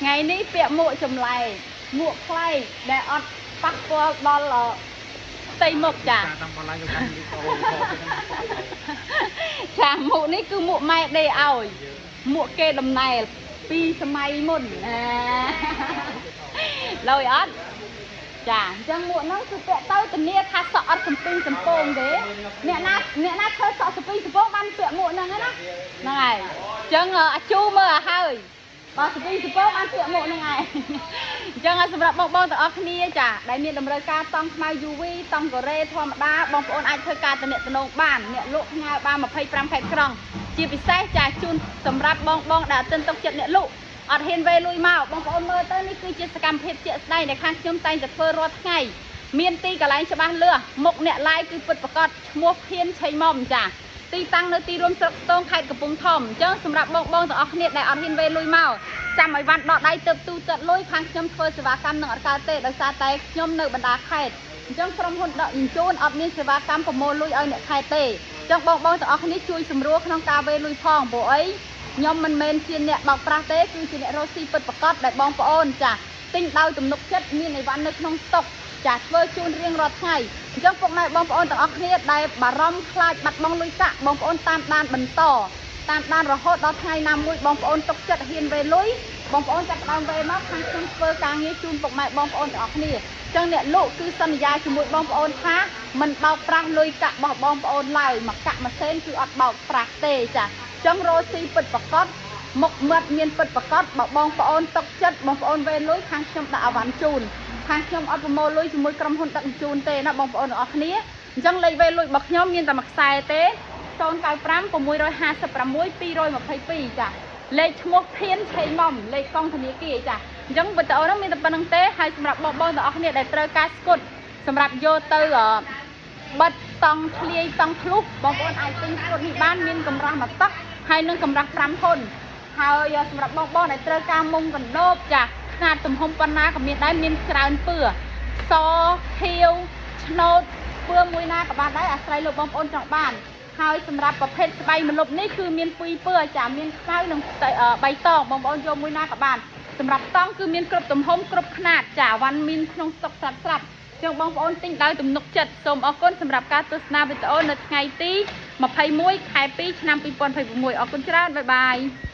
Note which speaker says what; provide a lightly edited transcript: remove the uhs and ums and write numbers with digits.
Speaker 1: ថ្ងៃនេះពាក់មួកចម្លែកមួកប្លែកដែលអត់ប៉ះពាល់ដល់ផ្ទៃមុខចាចាមួកនេះគឺមួកម៉ែដេឲ្យមួកគេតំណែលពីសម័យមុនណាលយអត់ចាអញ្ចឹងមួកហ្នឹងគឺពាក់ទៅធានាថាសក់អត់សំពីងសំពងទេអ្នកណាអ្នកណាធ្វើសក់សំពីងសំពងបានពាក់មួកហ្នឹងណាហ្នឹងហើយអញ្ចឹងអាជូមើលឲ្យហើយបើសំពីងសំពងបានពាក់មួកហ្នឹងឯងអញ្ចឹងសម្រាប់បងបងទាំងអស់គ្នាចាដែលមានតម្រូវការតង់ខ្មៅ UV តង់កូរ៉េធម្មតាបងប្អូនអាចធ្វើការតំណងបានអ្នកលក់ផ្ញើបាន25ខេត្តក្រុងជាពិសេសចាជូនសម្រាប់បងបងដែលទិញទុកចិត្តអ្នកលក់អត់ហ៊ានវេលួយមកបងប្អូនមើលទៅនេះគឺជាសកម្មភាពជាក់ស្ដែងដែលខាងខ្ញុំតែងតែធ្វើរាល់ថ្ងៃមានទីកន្លែងច្បាស់លាស់មុខអ្នកឡាយគឺពិតប្រាកដឈ្មោះភៀនឆៃមុំចាទីតាំងនៅទីរួមស្រុកស្ទងខេត្តកំពង់ធំអញ្ចឹងសម្រាប់បងបងទាំងអស់គ្នាដែលអត់ហ៊ានវេលួយមកចាំឲ្យវ៉ាន់ដកដៃទៅទូទឹកលុយខាងខ្ញុំធ្វើសេវាកម្មនឹងអត់កើតទេដោយសារតែខ្ញុំនៅបណ្ដាខេត្តអញ្ចឹងក្រុមហ៊ុនដកជញ្ជូនអត់មានសេវាកម្មប្រមូលលុយឲ្យអ្នកខេត្តទេអញ្ចឹងបងបងទាំងអស់គ្នាជួយសម្រួលក្នុងការវេលុយផងព្រោះអីខ្ញុំមិនមែនជាអ្នកបោកប្រាស់ទេគឺជាអ្នករកស៊ីពិតប្រាកដដែលបងប្អូនចាទិញដោយទំនុកចិត្តមានអីវ៉ាន់នៅក្នុងស្តុកចាធ្វើជូនរៀងរាល់ថ្ងៃអញ្ចឹងពុកម៉ែបងប្អូនទាំងអស់គ្នាដែលបារម្ភខ្លាចបាត់បង់លុយកាក់បងប្អូនតាមដានបន្តតាមដានរហូតដល់ថ្ងៃណាមួយបងប្អូនទុកចិត្តហ៊ានវេលុយបងប្អូនចាប់ផ្ដើមវេមកខាងខ្ញុំធ្វើការងារជូនពុកម៉ែបងប្អូនទាំងអស់គ្នាអញ្ចឹងអ្នកលក់គឺសន្យាជាមួយបងប្អូនថាមិនបោកប្រាស់លុយកាក់របស់បងប្អូនឡើយមកកាក់មួយសេនគឺអត់បោកប្រាស់ទេចាចឹងរកស៊ីពិតប្រាកដមុខមាត់មានពិតប្រាកដបើបងប្អូនទុកចិត្តបងប្អូនវេលុយខាងខ្ញុំដាក់អវ៉ាន់ជូនខាងខ្ញុំអត់ប្រមូលលុយជាមួយក្រុមហ៊ុនដឹកជញ្ជូនទេណាបងប្អូនទាំងអស់គ្នាអញ្ចឹងលេខវេលុយរបស់ខ្ញុំមានតែមួយខ្សែទេ095 656 222ចាលេខឈ្មោះធានឆេងមុំលេខកងធនាគារចាអញ្ចឹងវីដេអូហ្នឹងមានតែប៉ុណ្្នឹងទេហើយសម្រាប់បងប្អូនទាំងអស់គ្នាដែលត្រូវការស្គុតសម្រាប់យកទៅបិទតង់ធ្លាយតង់ធ្លុះបងប្អូនអាចទិញស្គុតនេះបានមានកម្រាស់មួយទឹកហើយនឹងកម្រាស់5ធុនហើយសម្រាប់បងបងដែលត្រូវការមុងកណ្ដូបចាខ្នាតទំហំប៉ុណ្ណាក៏មានដែរមានច្រើនពើសខៀវឆ្នោតពើមួយណាក៏បានដែរអាស្រ័យលើបងប្អូនចង់បានហើយសម្រាប់ប្រភេទស្បៃម្លប់នេះគឺមានពីរពើចាមានខ្មៅនិងបៃតងបងប្អូនយកមួយណាក៏បានសម្រាប់តង់គឺមានគ្រប់ទំហំគ្រប់ខ្នាតចាវ៉ាន់មានក្នុងស្តុកស្រាប់ស្រាប់ចឹងបងប្អូនទិញដោយទំនុកចិត្តសូមអរគុណសម្រាប់ការទស្សនាវីដេអូនៅថ្ងៃទី21ខែ2ឆ្នាំ2026អរគុណច្រើនបាយបាយ។